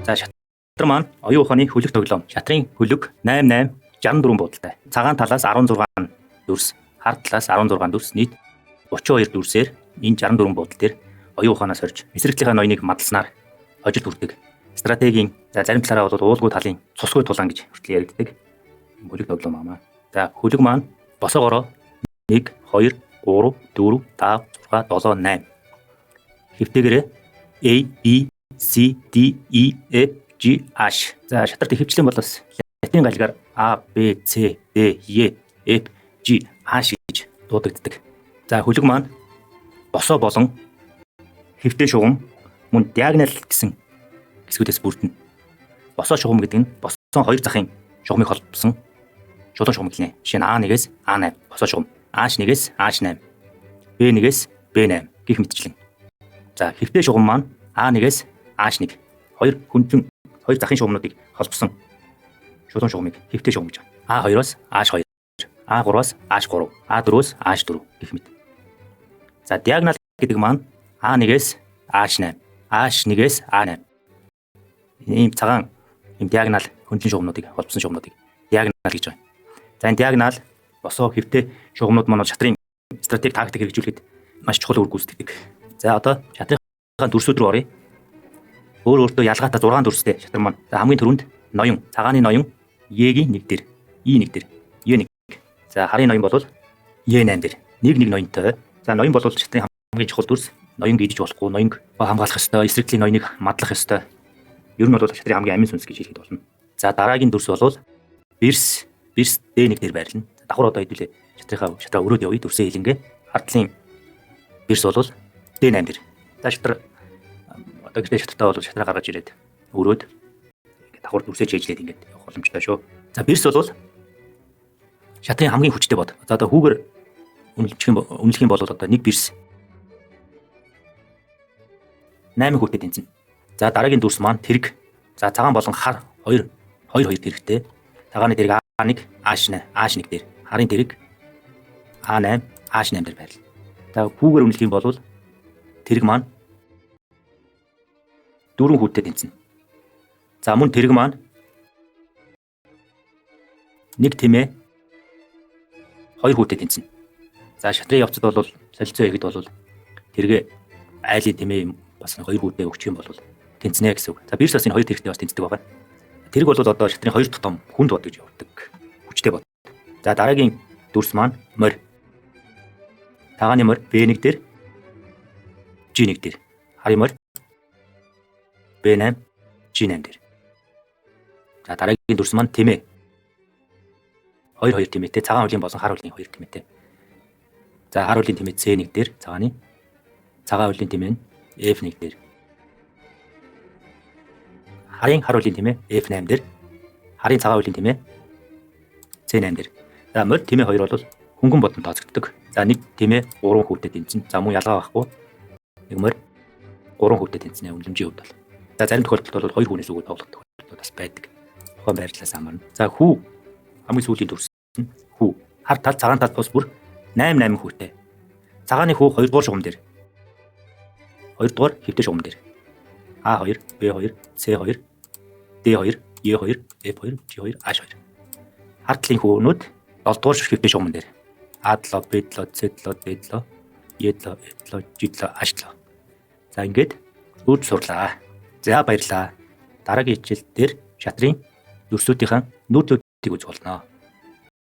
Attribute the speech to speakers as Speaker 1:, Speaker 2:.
Speaker 1: За, шатар маань оюун ухааны хөлөг тоглоом. Шатрын хөлөг 8 8 64 буудалтай. Цагаан талаас 16 дүрс, хар талаас 16 дүрс, нийт 32 дүрсээр энэ 64 буудал дээр оюун ухаанаас хорж эсрэг талынхаа ноёныг мадалснаар хожил хүрдэг. Стратегийн, за, зарим талаараа бол уулгүй талын цусгүй тулаан гэж хүртэл яригддаг. Хөлөг тоглоом аа. За, хөлөг маань босоогоороо 1 2 3 4 5 6 7 8. Хэвтээгээрээ A B C D E F G H. За, шатарт ихэвчлэн бол бас латин галгаар A B C D E F G H гэж дуудагддаг. За, хөлөг маань босоо болон хэвтэй шугам, мөн диагонал гэсэн хэсгүүдээс бүрдэнэ. Босоо шугам гэдэг нь босон хоёр захын шугамыг холбосон шулуун шугам гэлнэ. Жишээ нь A1-ээс A8 босоо шугам, H1-ээс H8, B1-ээс B8 гэх мэтчлэн. За, хэвтэй шугам маань A1-ээс H1 хоёр хөндлөн хоёр захын шугамнуудыг холбосон шулуун шугамыг хэвтэй шугам гэж байна. A2-оос H2, A3-аас H3, A4-өөс H4 гэх мэт. За, диагонал гэдэг маань A1-ээс H8, H1-ээс A8. Ийм цагаан ийм диагонал хөндлөн шугамнуудыг холбосон шугамнуудыг диагонал гэж байна. За, энэ диагонал, босоо, хэвтэй шугамнууд маань бол шатрын стратеги тактик хэрэгжүүлэхэд маш чухал үүрэг гүйцэтгэдэг. За, одоо шатрынхаа дүрсүүд рүү оръё. Өөр өөртөө ялгаатай 6 дүрстэй шатар маань. За, хамгийн түрүүнд ноён, цагааны ноён Е-гийн 1 дээр, И1 дээр, Е1. За, харын ноён бол Е8 дээр. 1 1 ноёнтой. За, ноён бол шатрын хамгийн чухал дүрс. Ноёнг идэж болохгүй, ноёнг хамгаалах ёстой, эсрэг талын ноёныг мадлах ёстой. Ер нь бол шатрын хамгийн амин сүнс гэж хэлэхэд болно. За, дараагийн дүрс бол бирс, бирс D1 дээр байрлана. Давхар одоо хэдүүлээ шатрынхаа шатраа өрөөд явъя, дүрсээ хэлэнгээ. Хар талын бирс бол D8 дээр. За, шатар одоо гэртээ шатартаа бол шатраа гаргаж ирээд өрөөд ингээд давхар дүрсээ чийжлээд ингээд явах боломжтой шүү. За, бирс бол шатрын хамгийн хүчтэй бод. За, одоо хүүгээр үнэлэх юм бол одоо нэг бирс 8 хүүтэй тэнцэнэ. За, дараагийн дүрс маань тэрэг. За, цагаан болон хар 2 2 2 тэрэгтэй. Цагааны тэрэг A1 H8 H1 дээр. Харын тэрэг A8 H8 дээр байрлана. За, хүүгээр үнэлэх юм бол тэрэг маань 4 хүүтэй тэнцэнэ. За, мөн тэрэг маань нэг тэмээ 2 хүүтэй тэнцэнэ. За, шатрын явцад бол солилцоо хийхэд бол тэргээ айлын тэмээ бас 2 хүүтэй өгчих юм бол тэнцнэ гэсэн үг. За, бирс бас энэ хоёр тэрэгтэй бас тэнцдэг байгаа. Тэрэг бол одоо шатрын хоёр дахь том хүнд бод гэж явдаг. Хүчтэй бод. За, дараагийн дүрс маань морь. Цагааны морь B1 дээр, G1 дээр. Харын морь B8 G8 дээр. За, дараагийн дүрс маань тэмээ. 2 2 тэмээтэй, цагаан хөлийн болон хар хөлийн 2 тэмээтэй. За, хар хөлийн тэмээ C1 дээр, цагааны цагаан хөлийн тэмээ нь F1 дээр. Харын хар хөлийн тэмээ F8 дээр. Харын цагаан хөлийн тэмээ C8 дээр. За, морь тэмээ 2 бол хөнгөн бодон тооцогддог. За, нэг тэмээ 3 хүүтэй тэнцэнэ. За, мөн ялгаа байхгүй. Нэг морь 3 хүүтэй тэнцэнэ үнэлэмжийн хувьд бол. За, зарим тохиолдолд бол 2 хүүнээс өгөө тоглох тохиолдол бас байдаг. Тухайн байрлалаас хамаарна. За, хүү хамгийн сүүлийн дүрс нь хүү. Хар тал, цагаан тал тус бүр 8 8 хүүтэй. Цагааны хүү 2 дугаар шугам дээр. 2 дугаар хэвтэй шугам дээр. A2, B2, C2, D2, E2, F2, G2, H2. Хар талын хүүнүүд 7 дугаар хэвтэй шугам дээр. A7, B7, C7, D7, E7, F7, G7, H7. За, ингээд үрж сурлаа. За, баярлалаа. Дараагийн хичээл дээр шатрын дүрсүүдийнхээ нүүдлүүдийг үзэх болно.